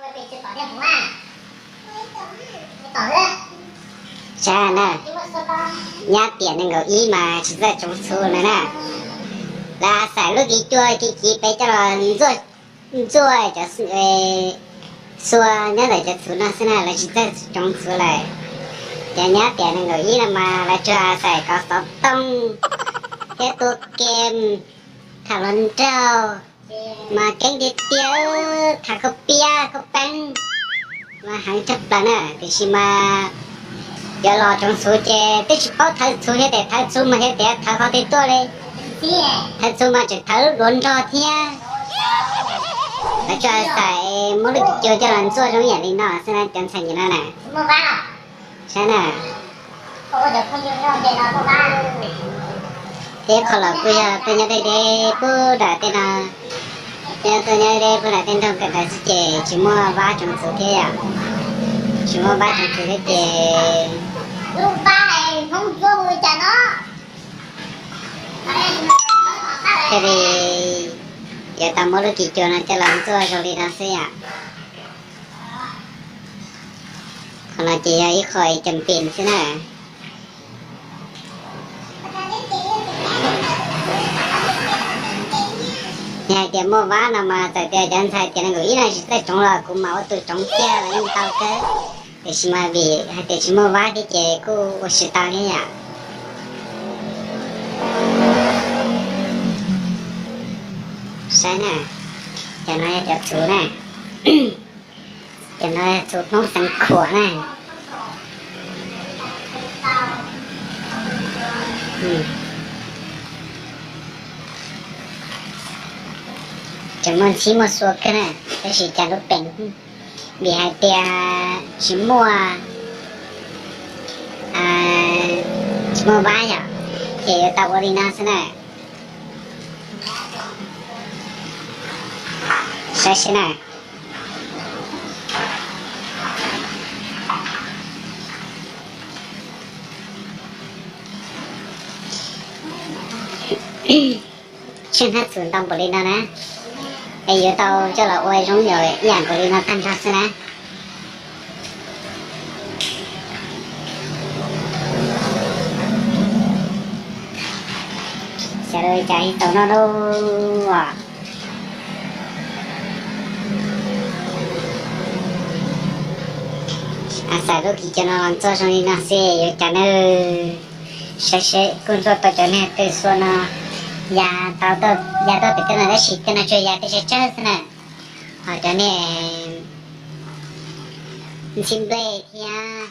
Sab na, nyab tiam nees nkaum ib mas tsis txawj tsoov txhuv na na. Lawv xaiv lub kis cua kis kis pem coj los ntxuaj cov xua nyob ntawm cov txhuv no xwb na, lawv tsis txawj tsoov txhuv lawm. Cov nyab tiam nees nkaum ib no mas lawv tsuas xaiv kov xov tooj thiab tua kem, tham hluas nraug, mas keeb tiag tiag, tham khaub piab khaub peeb mas heev tshaj plaws na. Tiam sis mas cov los tsoov txhuv ces twb tsis paub thawv txhuv thiab, tes thawv txhuv mas thiab tias thawv qhov twg tuaj li. Thawv txhuv mas tseem thawv lub duav nrog thiab. Lawv tsuas xaiv muab lub kis cua coj los ntxuaj zoo yam li no xwb na cov ntxhais no na. Saib na, thiab qhov los kuj yog tuaj nyob deb deb pub nram tej no, tuaj nyob deb deb pub nram tej nroog kawm ntawv xwb ces tsis muaj vab tsoov txhuv thiab yom. Tsis muaj vab tsoov txhuv thiab ces thiaj li yuav tau muab lub kis cua no coj los ntxuaj zoo li no xwb yom. Qhov no ces yog ib qho cam pem xwb na. Yog hais tias muaj vab no mas txawm tias cov ntxhais tiam nees nkaum ib no tsis txawj tsoov los kuv mam ua tus tsoov kiag los yeej tau kawg. Tiam sis mas vim hais tias tsis muaj vab thiab ces kuj ua tsis tau thiab yom. Saib na, cov no yog cov txhuv na. Cov no txhuv Hmoob xeev Khuam na. Tseem muaj ntxhib muaj xua kawg na, tab sis cas lub peem vim hais tias tsis muaj, tsis muaj vab yom, ces yuav tau ua li no xwb na. Saib seb na. Tsheej hnab txhuv ntau npaum li no na, es yuav tau coj los ua zoo ib yam nkaus li no tag nrho xwb na. Xyov li cas ib tau no lauj. Xaiv lub kis cua no los ntxuaj zoo li no xwb yuav cas nawb. Saib seb kuj ntxuaj tau cov niag tw xua no ya tau, ya tuaj pem tej no tab sis tej no tsuas ya tej tsawg tsawg xwb na. Ho cov niag ntxhib nplej thiab